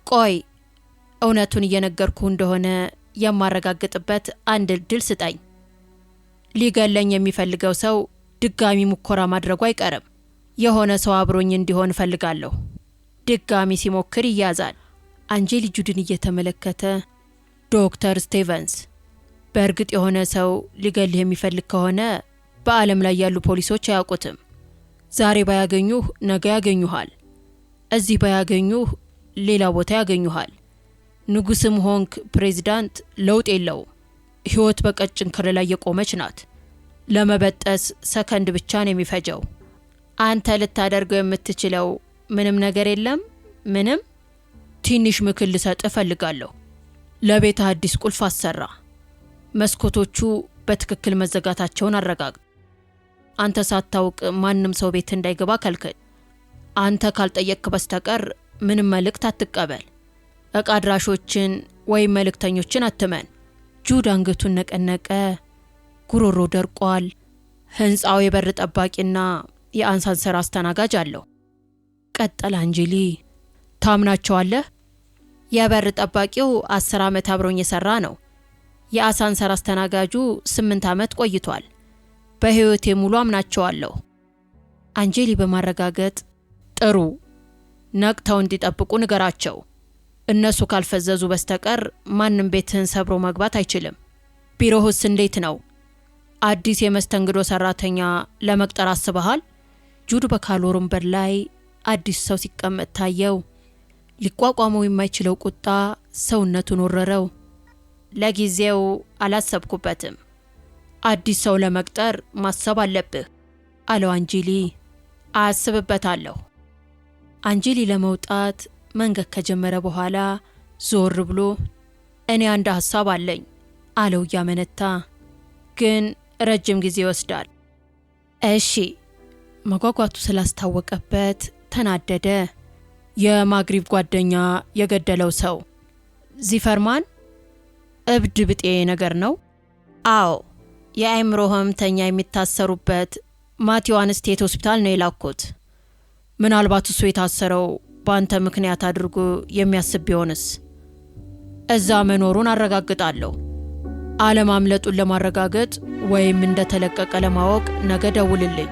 ቆይ፣ እውነቱን እየነገርኩ እንደሆነ የማረጋግጥበት አንድ እድል ስጠኝ። ሊገለኝ የሚፈልገው ሰው ድጋሚ ሙከራ ማድረጉ አይቀርም። የሆነ ሰው አብሮኝ እንዲሆን እፈልጋለሁ። ድጋሚ ሲሞክር ይያዛል። አንጀሊ ጁድን እየተመለከተ ዶክተር ስቴቨንስ፣ በእርግጥ የሆነ ሰው ሊገልህ የሚፈልግ ከሆነ በዓለም ላይ ያሉ ፖሊሶች አያውቁትም። ዛሬ ባያገኙህ ነገ ያገኙሃል። እዚህ ባያገኙህ ሌላ ቦታ ያገኙሃል። ንጉስም ሆንክ ፕሬዚዳንት ለውጥ የለውም። ህይወት በቀጭን ክር ላይ የቆመች ናት። ለመበጠስ ሰከንድ ብቻ ነው የሚፈጀው። አንተ ልታደርገው የምትችለው ምንም ነገር የለም። ምንም። ትንሽ ምክር ልሰጥ እፈልጋለሁ። ለቤትህ አዲስ ቁልፍ አሰራ። መስኮቶቹ በትክክል መዘጋታቸውን አረጋግጥ። አንተ ሳታውቅ ማንም ሰው ቤት እንዳይገባ ከልክል። አንተ ካልጠየቅክ በስተቀር ምንም መልእክት አትቀበል። እቃ አድራሾችን ወይም መልእክተኞችን አትመን። ጁድ አንገቱን ነቀነቀ። ጉሮሮ ደርቋል። ህንፃው የበር ጠባቂና የአሳንሰር አስተናጋጅ አለው። ቀጠለ አንጀሊ። ታምናቸዋለህ? የበር ጠባቂው 10 ዓመት አብሮኝ የሰራ ነው። የአሳንሰር አስተናጋጁ 8 ዓመት ቆይቷል። በህይወቴ ሙሉ አምናቸዋለሁ። አንጀሊ በማረጋገጥ ጥሩ፣ ነቅተው እንዲጠብቁ ንገራቸው። እነሱ ካልፈዘዙ በስተቀር ማንም ቤትህን ሰብሮ መግባት አይችልም። ቢሮህስ እንዴት ነው? አዲስ የመስተንግዶ ሰራተኛ ለመቅጠር አስበሃል? ጁድ በካሎር ወንበር ላይ አዲስ ሰው ሲቀመጥ ታየው። ሊቋቋመው የማይችለው ቁጣ ሰውነቱን ወረረው። ለጊዜው አላሰብኩበትም። አዲስ ሰው ለመቅጠር ማሰብ አለብህ አለው አንጀሊ። አስብበታለሁ። አንጀሊ ለመውጣት መንገድ ከጀመረ በኋላ ዞር ብሎ እኔ አንድ ሀሳብ አለኝ አለው እያመነታ። ግን ረጅም ጊዜ ይወስዳል። እሺ። መጓጓቱ ስላስታወቀበት ተናደደ። የማግሪብ ጓደኛ የገደለው ሰው ዚፈርማን እብድ ብጤ ነገር ነው። አዎ፣ የአእምሮ ህመምተኛ የሚታሰሩበት ማቲዋን ስቴት ሆስፒታል ነው የላኩት። ምናልባት እሱ የታሰረው በአንተ ምክንያት አድርጎ የሚያስብ ቢሆንስ? እዛ መኖሩን አረጋግጣለሁ። አለማምለጡን ለማረጋገጥ ወይም እንደተለቀቀ ለማወቅ ነገ ደውልልኝ።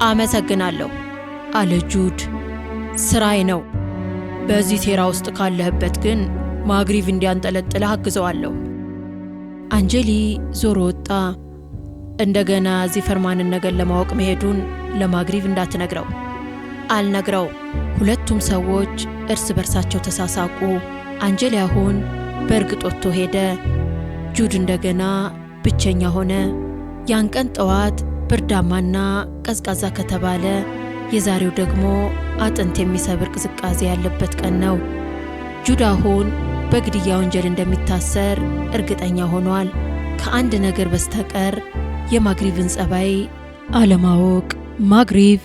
አመሰግናለሁ አለ ጁድ። ስራዬ ነው። በዚህ ሴራ ውስጥ ካለህበት ግን ማግሪቭ እንዲያንጠለጥልህ አግዘዋለሁ። አንጀሊ ዞሮ ወጣ። እንደገና ዚፈርማንን ነገር ለማወቅ መሄዱን ለማግሪቭ እንዳትነግረው። አልነግረው። ሁለቱም ሰዎች እርስ በርሳቸው ተሳሳቁ። አንጀሊ አሁን በእርግጥ ወጥቶ ሄደ። ጁድ እንደገና ብቸኛ ሆነ። ያን ቀን ጠዋት ብርዳማና ቀዝቃዛ ከተባለ የዛሬው ደግሞ አጥንት የሚሰብር ቅዝቃዜ ያለበት ቀን ነው። ጁድ አሁን በግድያ ወንጀል እንደሚታሰር እርግጠኛ ሆኗል። ከአንድ ነገር በስተቀር የማግሪቭን ጸባይ አለማወቅ። ማግሪቭ